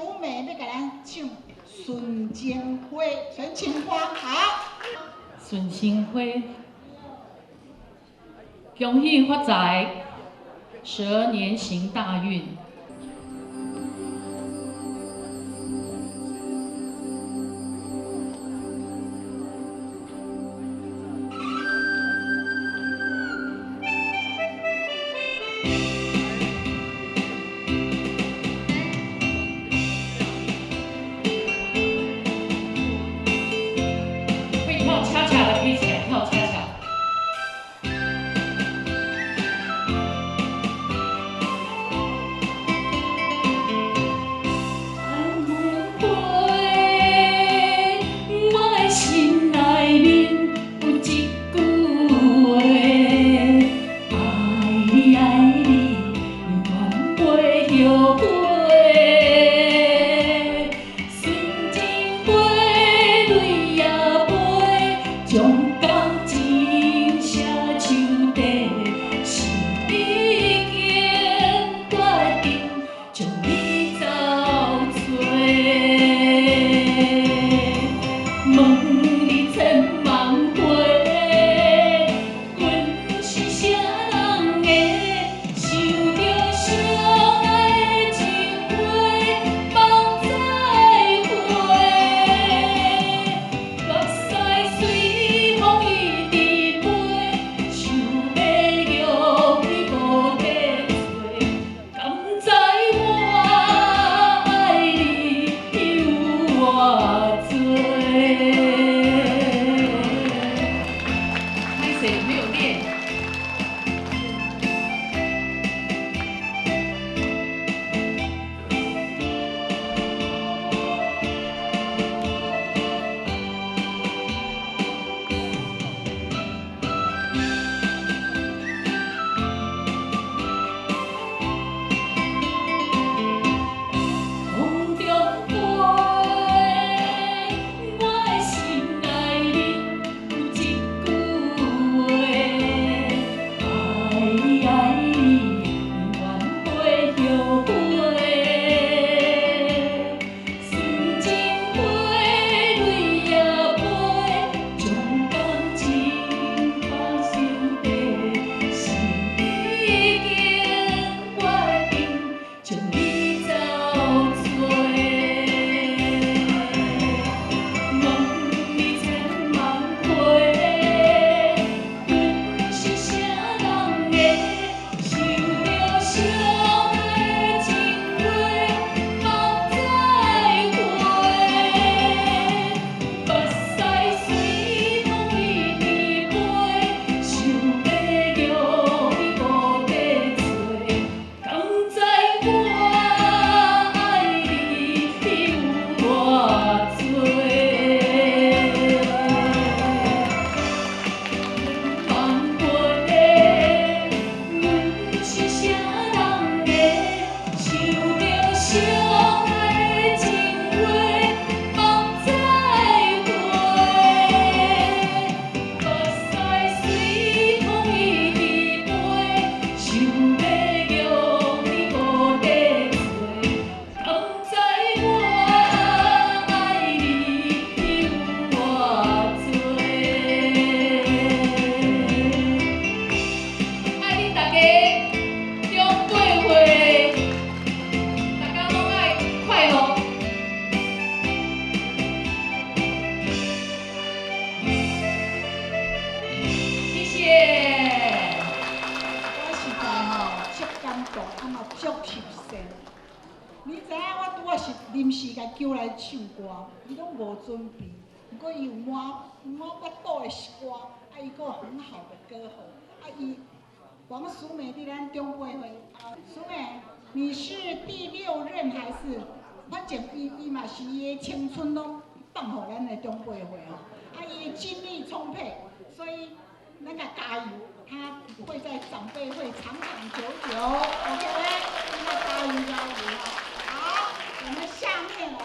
淑美欲共咱唱《純情花》，純情花，好。純情花，恭喜發財，12年行大運。會跳恰恰的可以起來跳恰恰。花，我的心內面有一句話，愛你愛你，永遠袂後悔。純情花，淚也飛，將感情寫手底，心已經決定將你走揣。問你千萬回，阮是啥人的？想著相愛的情話，夢再會。目屎隨風一直飛，想欲玉去無得揣，敢知我愛你有偌濟？歹勢沒有練。空中飛，我的心內面有一句話，愛你愛你，永遠袂後悔。純情花，淚也飛，將感情放心底，心已經決定將你走揣。問你千萬回，阮是啥人的？想著相愛的情話，夢再會。目屎隨風一直飛，想欲玉去無得揣，敢知我愛你有偌濟？萬回，阮是啥人的？想著相愛的情話，夢再會。目屎隨風一直飛，想欲玉去無得揣，敢知我愛你有偌濟？愛恁大家長輩會，大家攏愛快樂。謝謝。我實在吼足感動，啊嘛足入神。你知影我拄仔是臨時共叫來唱歌，伊攏無準備，毋過伊有滿滿腹肚的歌，啊伊閣有很好的歌喉，啊伊王淑美佇咱長輩會，啊淑美，你是第六任還是？反正伊嘛是伊的青春攏放予咱的長輩會吼，啊伊精力充沛，所以咱共加油，他會在長輩會長長久久，OK？咱加油加油！好，我們下面哦。